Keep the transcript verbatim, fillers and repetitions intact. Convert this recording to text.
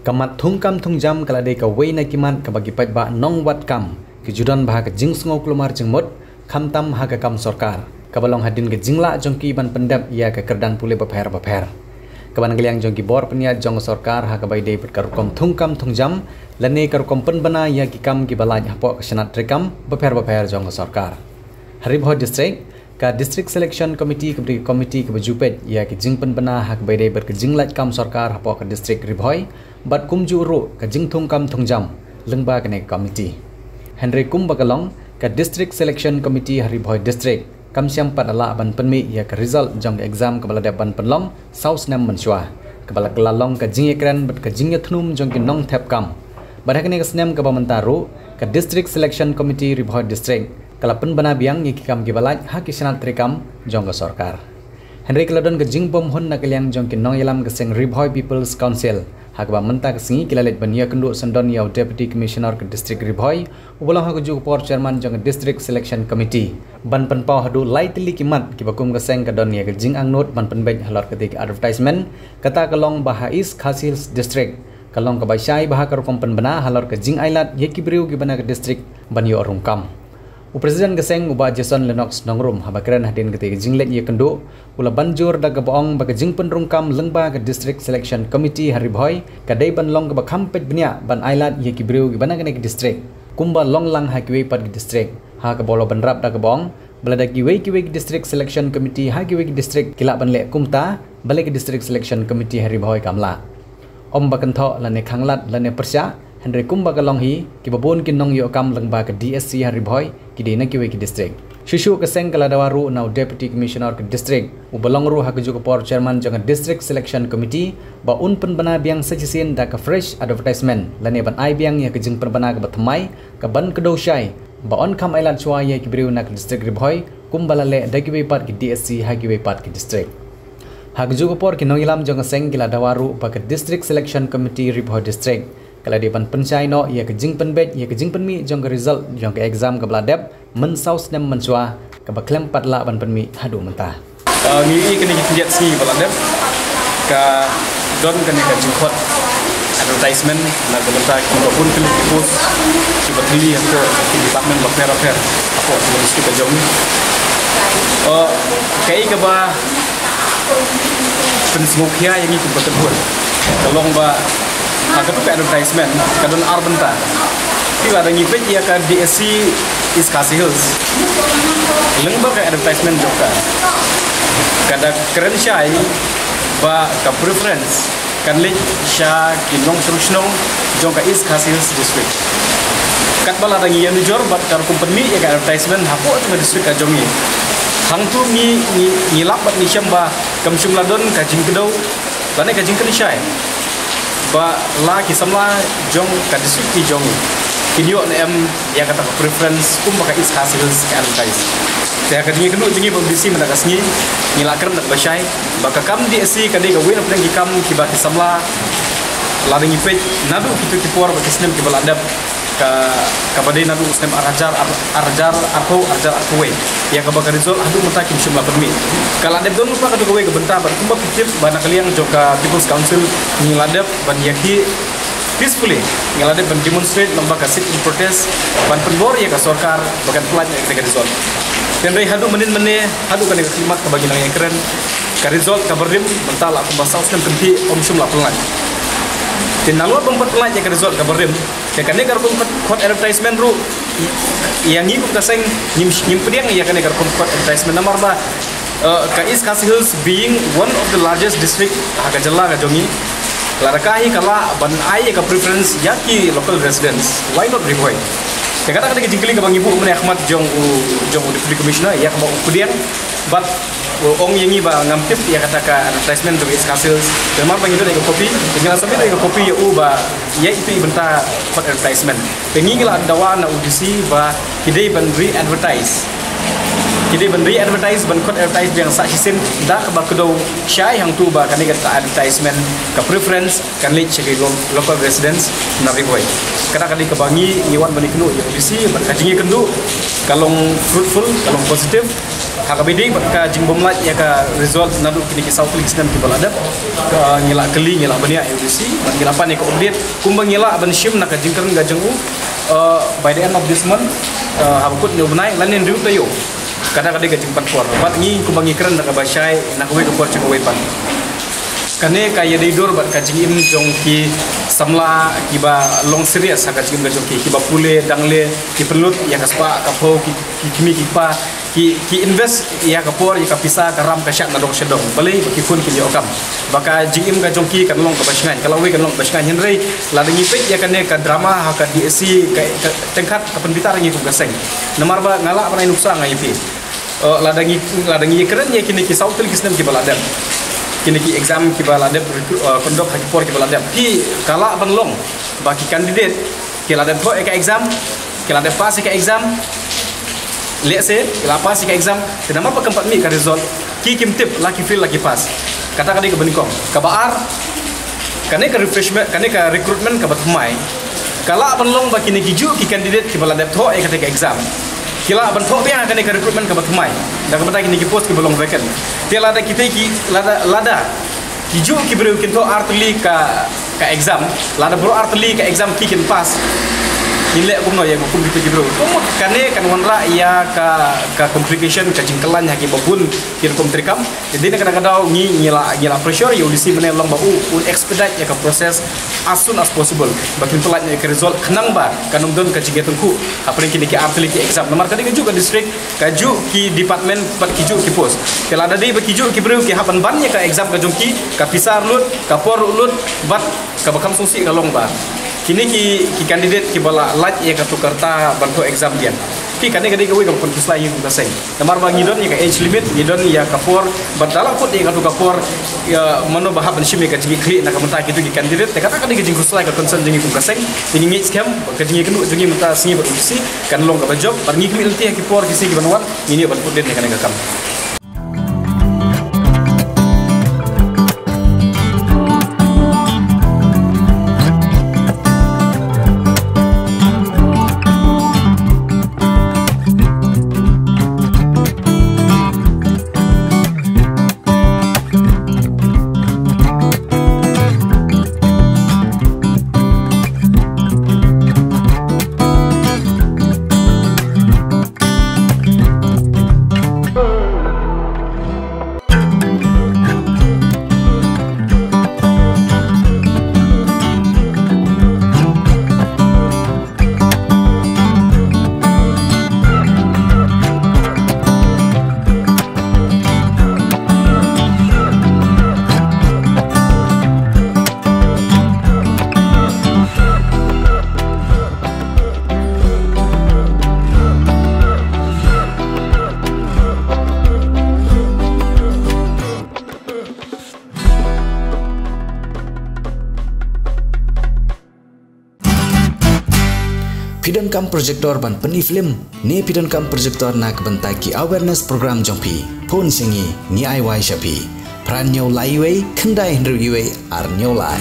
Ka mat thungkam thungjam ka la dei kawei na ki mat kaba ki paidbah nongwad kam ki ju don bha ka jingsngew kulmar jingmut, khamtam ha ka kam sorkar, kaba long hadien ka jinglah jong ki ban pyndep ïa ka kyrdan pule bapher bapher. Kaba na ka liang jong ki bor pynïaid jong ka sorkar ha kaba ïadei bad ka rukom thungkam thungjam lane ka rukom pynbna ïa ki kam kiba lait hapoh ka shnat treikam bapher bapher jong ka sorkar. Ha Ri Bhoi District, ka District Selection Committee kaba dei ka komiti kaba ju peit ïa ka jingpynbna ha kaba ïadei bad ka jinglait kam sorkar hapoh ka District Ri Bhoi, bad kumjuh ruh ka jingthungkam thungjam lyngba kane ka komiti. Hynrei kumba ka long, ka District Selection Committee ha Ri Bhoi District kam shym pat lah ban pynmih ïa ka result jong ka exam kaba la dep ban pynlong saw snem mynshuwa, kaba la kylla long ka jingïakren bad ka jingïathnum jong ki nongthep kam. Bad ha kane ka snem kaba mynta ruh, ka District Selection Committee Ri Bhoi District ka la pynbna biang ïa ki kam kiba lait ha ki shnat treikam jong ka sorkar. Hynrei ka la don ka jingbymhun na ka liang jong ki nongïalam ka seng Ri Bhoi People's Council, ha kaba mynta ka sngi ki la leit ban ïakynduh syndon ïa u Deputy Commissioner ka District Ri Bhoi, uba long ha kajuh ka por Chairman jong ka District Selection Committee, ban pynpaw haduh lai tylli ki mat kiba kum ka seng ka don ïa ka jingangnud ban pynbeit halor katei ka advertisement, kata ka long ba ha East Khasi Hills District ka long kaba shai bha ka rukom pynbna halor ka jingailad ïa ki briew kiba na ka district ban ïoh rung kam. U President ka seng, u Bah Jason Lennox Nongrum, haba kren hadien katei ka jingleit ïakynduh, u la ban jur da kaba ong ba ka jingpynrung kam lyngba ka District Selection Committee ha Ri Bhoi ka dei ban long kaba kham peit bniah ban ailad ïa ki briew kiba na kane ka district, kumba long lang ha kiwei pat ki district, ha kaba u la bynrap da kaba ong ba lada kiwei kiwei ki District Selection Committee ha kiwei ki district ki lah ban leh kumta, balei ka District Selection Committee ha Ri Bhoi kam lah. Ym ba kynthoh lane khanglad lane pyrshah, hynrei kumba ka long hi, kiba bun ki nongïoh kam lyngba ka D S C ha Ri Bhoi ki dei na kiwei ki district. Shuh shuh ka seng ka la dawa ruh na u Deputy Commissioner ka district, uba long ruh ha kajuh ka por Chairman jong ka District Selection Committee, ba un pynbna biang sa shisien da ka fresh advertisement lane ban ai biang ïa ka jingpynbna kaba thymmai, kaban kdew shai ba yn kham ailad shuwa ïa ki briew na ka District Ri Bhoi kumba la leh da kiwei pat ki D S C ha kiwei pat ki district. Ha kajuh ka por ki nongïalam jong ka seng ki la dawa ruh ba ka District Selection Committee Ri Bhoi District ka la dei ban pynshai noh ïa ka jingpynbeit ïa ka jingpynmih jong ka result jong ka exam kaba la dep mynsaw snem mynshuwa, kaba khlem pat lah ban pynmih haduh mynta. Ah, ngi ïohi kane ka khyndiat sngi ba la dep ka don kane ka jingkhot advertisement na ka bynta kiba bun tylli ki post kiba thylli hapoh ki department bapher bapher hapoh ka district ka jong ngi. Ah, kaei kaba pynsngewkhia ïa ngi kum ka tynhun ka long ba ha katu ka advertisement ka don ar bynta. Phi, lada ngi peit ïa ka D S C East Khasi Hills, lyngba ka advertisement jong ka, ka da kren shai ba ka preference kan leit sha ki nongshong shnong jong ka East Khasi Hills District. Katba lada ngi ïanujor bad ka rukom pynmih ïa ka advertisement hapoh ka district ka jong ngi, hangtu ngi, ngi, ngi lap bad ngi shem ba kam shym la don ka jingkdew lane ka jingkren shai ba la ki samla jong ka district ki jong ngi kin ïoh ne em ïa kata ka preference kumba ka East Khasi Hills ka advertise. Te ha ka jingïakynduh jong ngi bad u D C mynta ka sngi, ngi la kren da kaba shai ba ka kam D S C ka dei kawei na pdeng ki kam kiba ki samla, lada ngi peit naduh kito ki por bad ki snem kiba la dep, ka, kaba dei naduh u snem ar hajar, ar, ar hajar arphew, ar hajar arphew wei, ïa kaba ka result haduh mynta kim shym la pynmih. Ka la dep don lypa katu kawei ka bynta bad kumba phi tip ba na ka liang jong ka People's Council ngi la dep ban ïakhih peacefully, ngi la dep ban demonstrate lyngba ka sit-in protest ban pynbor ïa ka sorkar ba kan pynlait ïa ka result. Hynrei haduh mynnin mynne, haduh kane ka khlieh mat kaba ngi nang ïakren, ka result kaba rim mynta la kumba saw snem kynthih ym shym la pynlait. Te nalor ba ym pat pynlait ïa ka result kaba rim, te kane ka rukom khot, khot advertisement ruh, ïa ngi kum ka seng ngim, ngim pdiang ïa kane ka rukom khot advertisement namar ba, eh, ka East Khasi Hills being one of the largest district ha ka jylla ka jong ngi, lada ka hi ka lah ban ai ïa ka preference ïa ki local residents, why not Ri Bhoi? Te kata ka dei ka jingkylli kaba ngi buh mynne ha khmat jong u, jong u Deputy Commissioner ïa kaba u pdiang bad u ong ïa ngi ba ngam tip ïa kata ka advertisement jong East Khasi Hills. Te namar ba ngi don ïa ka copy, te ngi la submit ïa ka copy ïa u ba ïa itu i bynta khot advertisement. Te ngi, ngi la dawa na u D C ba ki dei ban re-advertise. Ki dei ban re-advertise, ban khot advertise biang sa shisien da kaba kdew shai hangtu ba kane ka advertisement ka preference kan leit sha ki lo-, local residents na Ri Bhoi. Kata ka dei kaba ngi, ngi wan ban ïakynduh ïa u D C bad ka jingïakynduh ka long fruitful, ka long positive. Ha kaba ïadei bad ka jingbymlait ïa ka result naduh kine ki saw tylli ki snem kiba la dep, ka ngi la kylli, ngi la bniah ïa U D C bad ngi la pan ïa ka update kumba ngi lah ban shim na ka jingkren ka jong u, uh, by the end of this month, uh, haba kut hynñiew bnai lane hynriew taïew. Kata ka dei ka jingpan por bad ngi kumba ngi kren da kaba shai na kawei ka por sha kawei pat. Kane ka ïadei dur bad ka jingim jong ki samla kiba long serious ha ka jingim ka jong ki, kiba pule dangle, ki pynlut ïa ka spah ka phew ki, ki kmie ki kpa, ki, ki invest ïa ka por, ïa ka pisa, ka ram ka shah na dong sha dong. Balei? Ba ki khun kin ïoh kam. Ba ka jingim ka jong ki kan long kaba shngaiñ, ka lawei kan long kaba shngaiñ. Hynrei lada ngi peit ïa kane ka drama ha ka D S C, ka, ka tyngkhat ka pynbitar ngi kum ka seng. Namar ba nga lah ban ai nuksa nga ïa phi. Uh, lada ngi, lada ngi kren ïa kine ki saw tylli ki snem kiba la dep, kine ki exam kiba la dep, uh, conduct ha ki por kiba la dep, phi, ka lah ban long ba ki candidate ki la dep thoh ïa ka exam, ki la dep pass ïa ka exam, let's say ki la pass ïa ka exam, te namar ba kam pat mih ka result, ki kim tip la ki fail la ki pass. Kata ka dei kaba nyngkong. Kaba ar, kane ka refreshment, kane ka recruitment kaba thymmai, ka lah ban long ba kine ki juh ki candidate kiba la dep thoh ïa kata ka exam ki lah ban thoh biang ha kane ka recruitment kaba thymmai, da kaba ta kine ki post kiba long vacant. Te lada kita ki, lada, lada ki juh ki briew kin thoh ar tylli ka, ka exam, lada baroh ar tylli ka exam ki kin pass, ngin leh kumno ïa ka kum kita ki briew? Kumno kane kan wanrah ïa ka, ka complication, ka jingkyllain ha kiba bun ki rukom treikam. Te dei na kata ka daw ngi, ngi la, ngi la pressure ïa U D C mynne long ba u, un expedite ïa ka process as soon as possible ba kin pyllait ïa ka result khnang ba kan ym don ka jingïatyngkhuh hapdeng kine ki ar tylli ki exam. Namar ka dei kajuh ka district, kajuh ki department bad kijuh ki post. Te lada dei ba kijuh ki briew ki hap ban ban ïa ka exam ka jong ki, ka pisa ruh lut, ka por ruh lut, bad kaba kham sngewsih ka long ba kine ki, ki candidate kiba la lait ïa katu ka rta ban thoh exam biang. Phi, kane ka dei kawei kaba pynkhuslai ngi kum ka seng. Namar ba ngi don ïa ka age limit, ngi don ïa ka por, bad da la kut ïa katu ka por, ïa mano ba hap ban shim ïa ka jingïakhih na ka bynta kitu ki candidate. Te kata ka dei ka jingkhuslai, ka concern jong ngi kum ka seng. Te ngi ngeit skhem ba ka jingïakynduh jong ngi mynta sngi bad U D C kan long kaba jop, bad ngi khmih lynti ha ki por ki sngi kiban wan ngin ïoh ban put dien ïa kane ka kam. Phi donkam projector ban pyni film ne phi donkam projector na ka bynta ki awareness program jong phi? Phone sha ngi, ngi ai wai sha phi. Phra hynñiew lai wei, khyndai hynriew wei, ar hynñiew lai.